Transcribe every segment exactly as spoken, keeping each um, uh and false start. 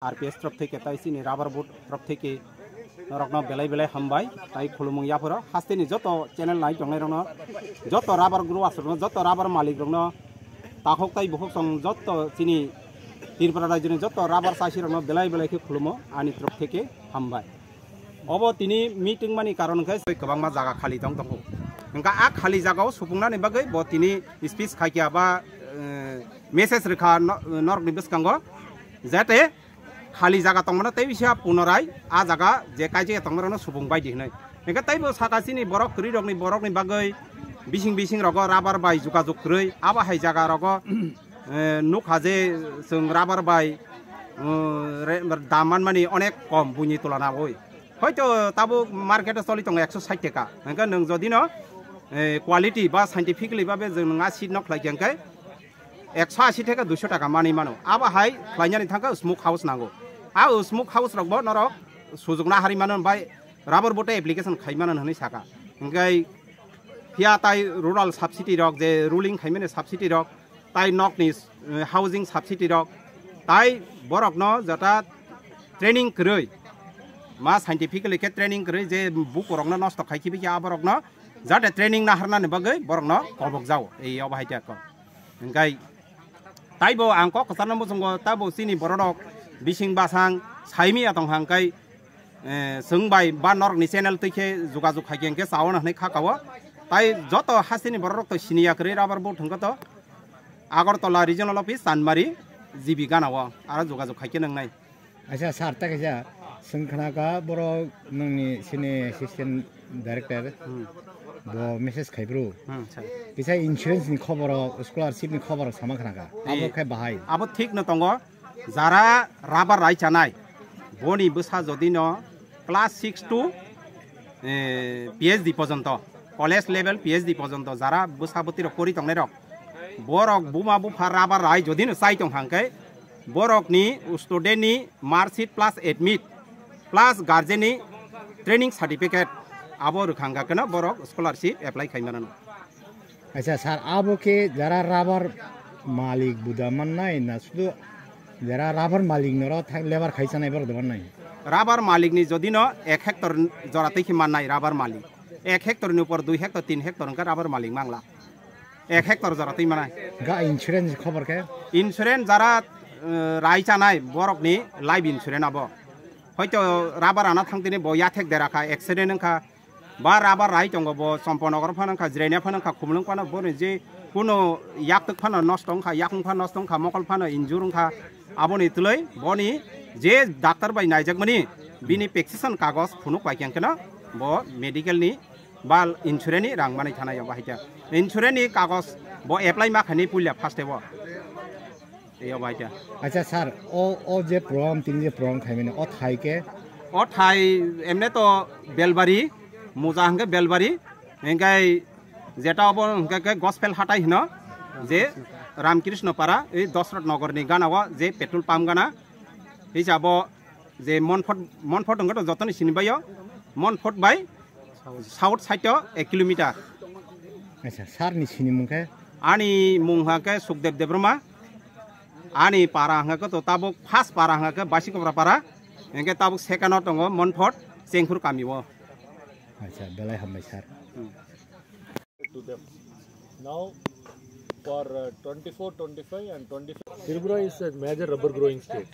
R P S torof theke tai chini rubber board torof theke norokno belai belai hambai tai khulumung yaphoro hasteni joto channel nai tongnai rokno, joto rubber growers rokno, joto rubber malik rokno, takhuk tai bukhuk song joto chini Tripura rajyoni joto rubber chasi rokno belai belai khe khulumo ani torof theke hambai. Obo tini meeting mani karon hwnkhe kwbangma jaga khali tong tongo. Hwnkha a khali jagao supungnani bagwi bo tini speech khaikha ba, eh, message rwkha no-, norokni bwskango, jate khali jaga tongmano tei bisa punorai a jaga je kaijak tongmarokno supung baidi hwnwi. Hwnkhe teibo saka chini borok kwrwirokni borokni bagwi bising bising rogo rubber bai jogajog kwrwi abo hai jaga rogo, eh, nukha je chwng rubber bai, um, re-, dam manmani onek kom buini tulana oi. Hoito tabuk market o choli tongo ekso sait taka. Hwnkhe nwng jodi no, eh, quality ba scientifically babe jwng nwng a seed no khlai khe hwnkhe ekso asi theke duiso taka manwi mano. Abo hai khlainani thangkhe smoke house nango. A smoke house rokbo norok sujukna hari mano bai rubber board application khai mano hwnwi saka. Hwnkhe phiya tai rural subsidy rok je ruling khaimani subsidy rok tai nokni, eh, housing subsidy rok tai borokno jata training kwrwi ma scientifically khe training kwrwi je bukurokno nosto khai khibi khe a borokno jate training naharnani bagwi borokno kobok jao ei obo hai khe kok. Hwnkhe taibo ang kok kwcharno muchungo taibo chini bororok bising basang saimiya tong hwnkhe, eh, chwng bai ba norokni channel twi khe jogajog khai khe hwnkhe chao hwnwi kha kao. Tai joto hasteni bororok to siniya kwrwi rubber board hwnkhe to Agartala Regional Office Chanmari G B gana o aro jogajog khai khe nwngnai. Acha sir, ta kaisa swng khna ka borok nongni sini assistant director Hmm. bo message khai bro. Hmm, sir. Kisa insurance ni khobor, scholarship ni khobor sama khna ka. Eh, abo khe bahai. Abo thik no tongo. Jara rubber rai chanai, boni bwsa jodi no class six to, eh, P H D porjonto, college level P H D porjonto jara bwsa bwtwi rok pori tongnai rok, borok buma bupha rubber rai jodi no chai tong hangkhe borok ni student ni mark sheet plus admit plus guardian ni training certificate abo rwkhang khe no borok scholarship apply khai mano. Acha sir, abo khe jara rubber malik buda mannai na sudu jara rubber malik noro thang lebar khai chanai borok da mannai? Rubber malik ni jodi no ek hectare jora twi khe mannai rubber malik. Ek hectare ni upor dui hectare, tin hectare hwnkhe rubber malik mangla. Ek hectare jora twi manai. Ga insurance khobor khe? Insurance jara, eh, rai chanai borok ni life insurance abo. Hoito rubber ana thang tini bo yathek dera kha, accident wngkha, ba rubber rai tongo, bo Chomponogor phano wngkha, Jirania phano wngkha, Khumulwng phano, boni je kuno yaktwk phano nosto wngkha, yakung phano nosto wngkha, mokol phano injure wngkha, aboni twlwi boni je doctor bai naijakmani bini prescription kagoj phunuk pai khe hwnkhe no bo medical ni ba insurance ni rang manwi thanai o bahai khe insurance ni kagoj bo apply ma khaini puila first o. Eyo bai khe. Acha sir, o, o je program, tini je program khaimani, o thai khe? O thai emne to Belbari, Muja hwnkhe Belbari, hwnkhe jeta obo hwnkhe khe Gospel Hatai hino, je Ramkrishna Para, ei Dosrot Nogor ni gana o je petrol pump gana, hisabo je Monfort, Monfort hwnkhe to jotoni sini bai o, Monfort bai south side o ek kilometer. Acha, sir ni sini mung khe? Ani mung hwnkhe Sukdev Debbarma. Ani para hwnkhe to tabuk first para hwnkhe Basikopra para. Hwnkhe tabuk second o tongo Monfort Chengphur kami o. Acha, belai hambai sir. Hmm. To them. Now, for, uh, twenty-four twenty-five and twenty-five, Tripura is a major rubber growing state.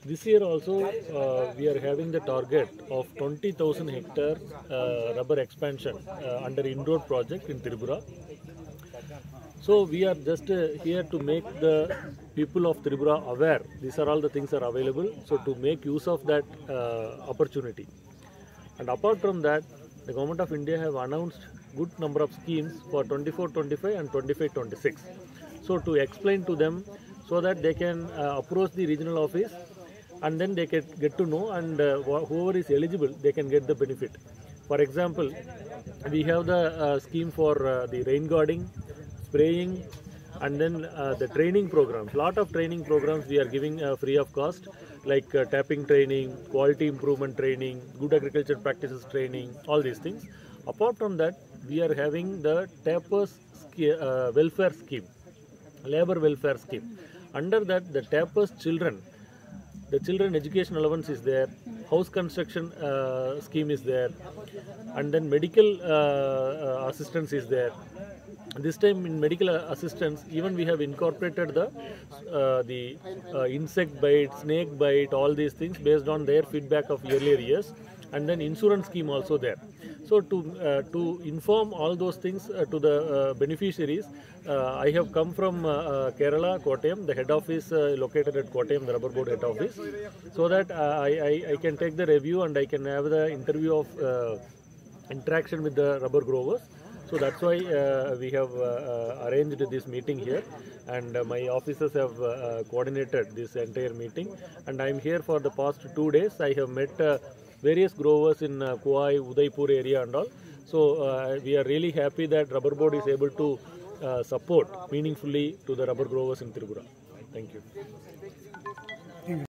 This year also, uh, we are having the target of twenty thousand hectare, uh, rubber expansion, uh, under indoor project in Tripura. So we are just, uh, here to make the people of Tripura aware. These are all the things are available. So to make use of that, uh, opportunity. And apart from that, the Government of India have announced good number of schemes for twenty-four twenty-five and twenty-five twenty-six. So to explain to them so that they can, uh, approach the regional office and then they can get to know, and, uh, wh-, whoever is eligible, they can get the benefit. For example, we have the, uh, scheme for, uh, the rain guarding, spraying, and then, uh, the training programs. Lot of training programs we are giving, uh, free of cost, like, uh, tapping training, quality improvement training, good agriculture practices training, all these things. Apart from that, we are having the tappers sch-, uh, welfare scheme, labor welfare scheme. Under that, the tappers children, The children education allowance is there, house construction uh, scheme is there, and then medical uh, uh, assistance is there. This time in medical assistance, even we have incorporated the uh, the uh, insect bite, snake bite, all these things based on their feedback of earlier years, and then insurance scheme also there. So to uh, to inform all those things uh, to the uh, beneficiaries, uh, I have come from uh, uh, Kerala, Kottayam. The head office uh, located at Kottayam, the rubber board head office, so that uh, I, I I can take the review and I can have the interview of uh, interaction with the rubber growers. So that's why uh, we have uh, uh, arranged this meeting here, and uh, my officers have uh, uh, coordinated this entire meeting. And I'm here for the past two days. I have met uh, various growers in uh, Khowai, Udaipur area and all. So uh, we are really happy that Rubber Board is able to uh, support meaningfully to the rubber growers in Tripura. Thank you.